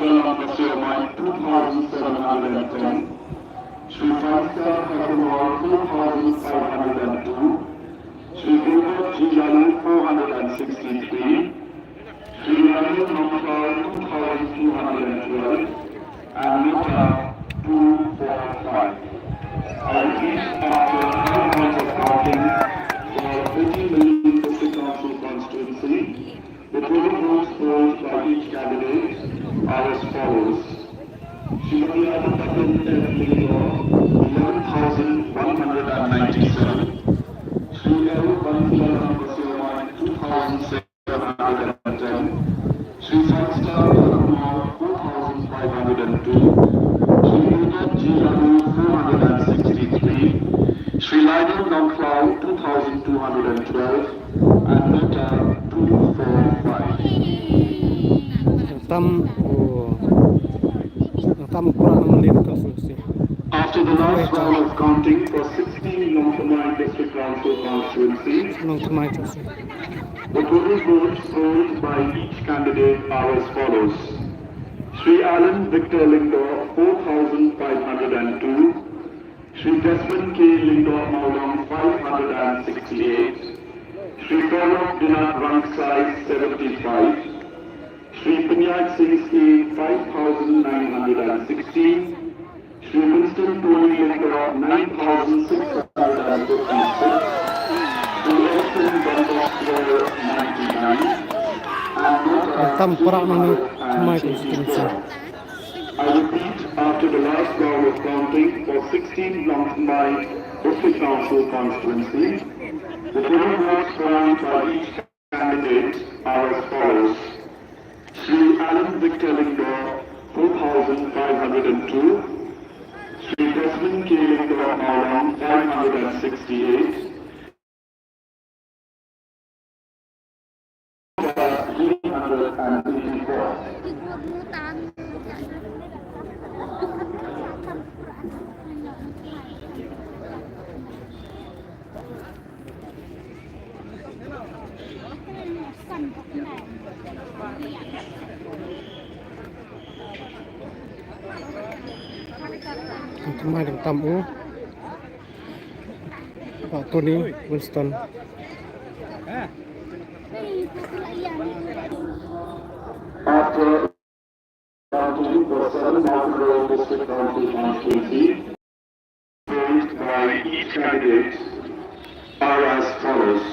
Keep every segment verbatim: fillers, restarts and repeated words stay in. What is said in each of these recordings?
Nongsiawmai two thousand seven hundred and ten, Sri Faisal Hakunwar two thousand five hundred and two, Sri Gilbert G. Laloo four hundred and sixty-three, Sri Laloo Nongkhlaw two thousand two hundred and twelve, and Nota two four five. I repeat, after three rounds of counting for thirty million District Council constituency, the total votes polled by each candidate are as follows. Srimati Abipatel F. Lyngdoh, eleven thousand one hundred and ninety-seven. Sri L. Bansilalam Basiowan, two thousand seven hundred and ten. Sri Sansta Kumar, four thousand five hundred and two. Sri Gilbert G. Laloo, four hundred and sixty-three. Sri Lionel Nongkhlaw, two thousand two hundred and twelve. And Nota two four five. Tam, oh, tam kurang lima kali solusi. After the last round of counting for sixteen Nongthymmai District Council constituencies, Nongthymmai District. The total votes polled by each candidate are as follows. Sri Alan Victor Lyngdoh, four thousand five hundred and two. Sri Desmond K. Lyngdoh Mawlong, five hundred and sixty-eight. Sri Torlok Dinath Rangksai, seventy-five. Sri Pynjai Singh Skate, five thousand nine hundred and sixteen. Sri Winston Tony Lyngdoh, nine thousand six hundred and fifty-six. Sri Edson Bambos Square, ninety-nine. And Tam parak nang ni, Thymmai constituency. I repeat, after the last round of counting for sixteen Nongthymmai District Council constituency, the total votes polled by each candidate are as follows. Sri Alan Victor Lyngdoh, four thousand five hundred and two. Sri Desmond K. Lyngdoh Mawlong, five hundred and sixty-eight. Three hundred and eighty-four. Thymmai dang tam u. Bah Tony Winston. After counting for seven Mawkynrew District Council constituency, voted by each candidate are as follows.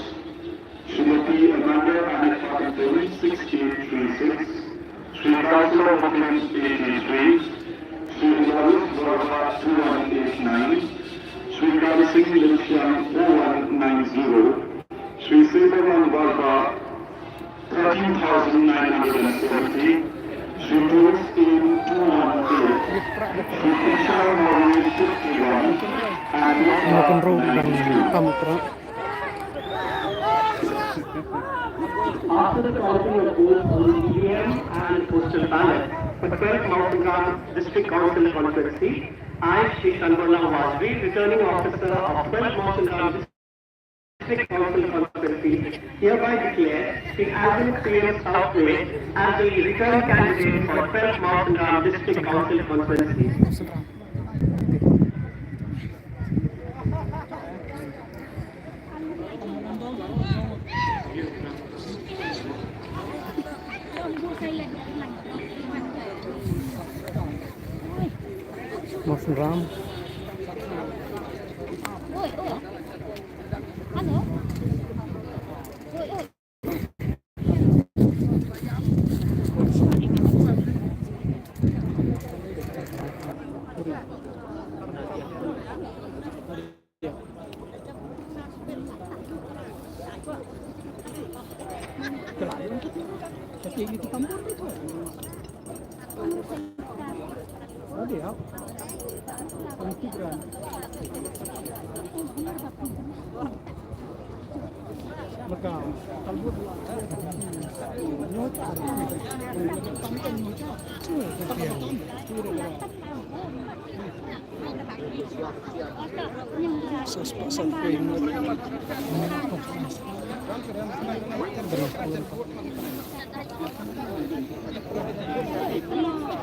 Srimati Amanda Anit Patton, six eight three six. Sri Councillor Mukesh, eighty-three. Sri Lois Varma, two one eight nine. Sri Kabasing Lyngsiang, four one nine zero. Sri Silverman Varma, thirteen thousand nine hundred and seventy. Sri Tulus Inn, two one eight. Sri Krishna Murli, fifty-one. And Mawkynrew dang tam u. After the counting of votes on the E V M and postal ballot for twelve Mawsynram District Council constituency, I, Shri Shanborla Vajpayee, Returning Officer of twelve Mawsynram District Council constituency, hereby declare Shri Alvin P M Southway as the return candidate for twelve Mawsynram District Council constituency. Mawsynram.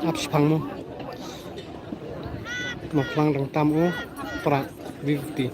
Ap shipang mo. Mo phlang dang tam u pra fifty.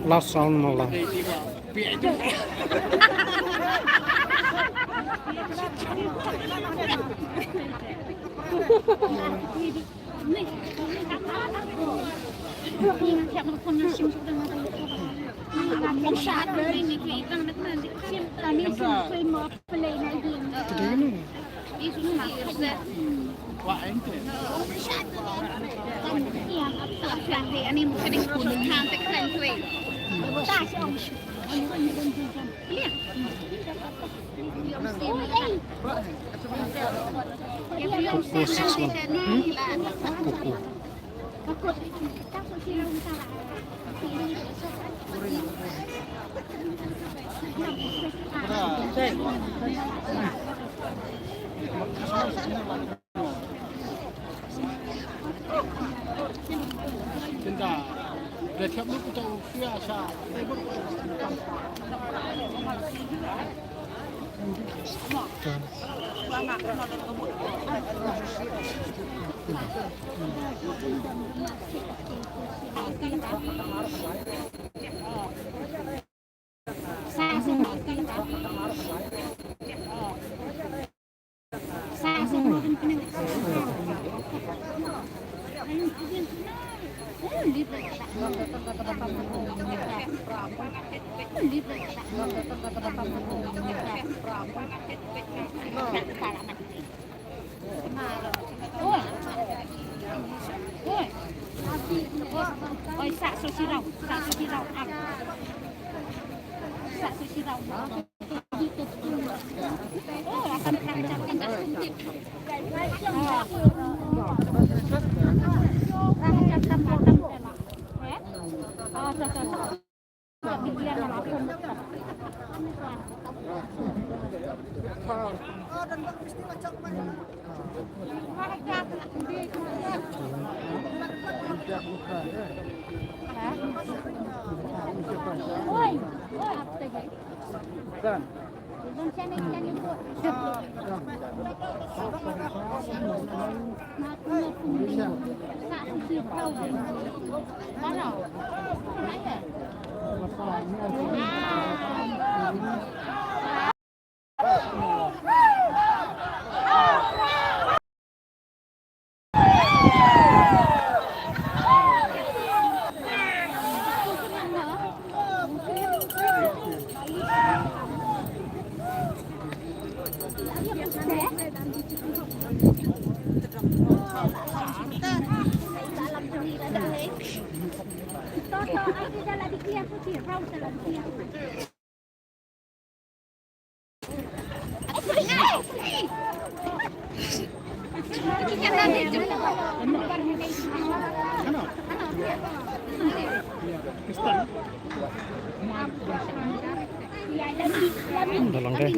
Last round mo la. Kuku six one. Hmm? Kuku. Oi, oi, sa so sirau, sa so sirau, ah. Sa so sirau. Oh, akan kita cakap. Eh? Oh, so, so, so. Dalang deh.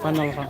Panel ka.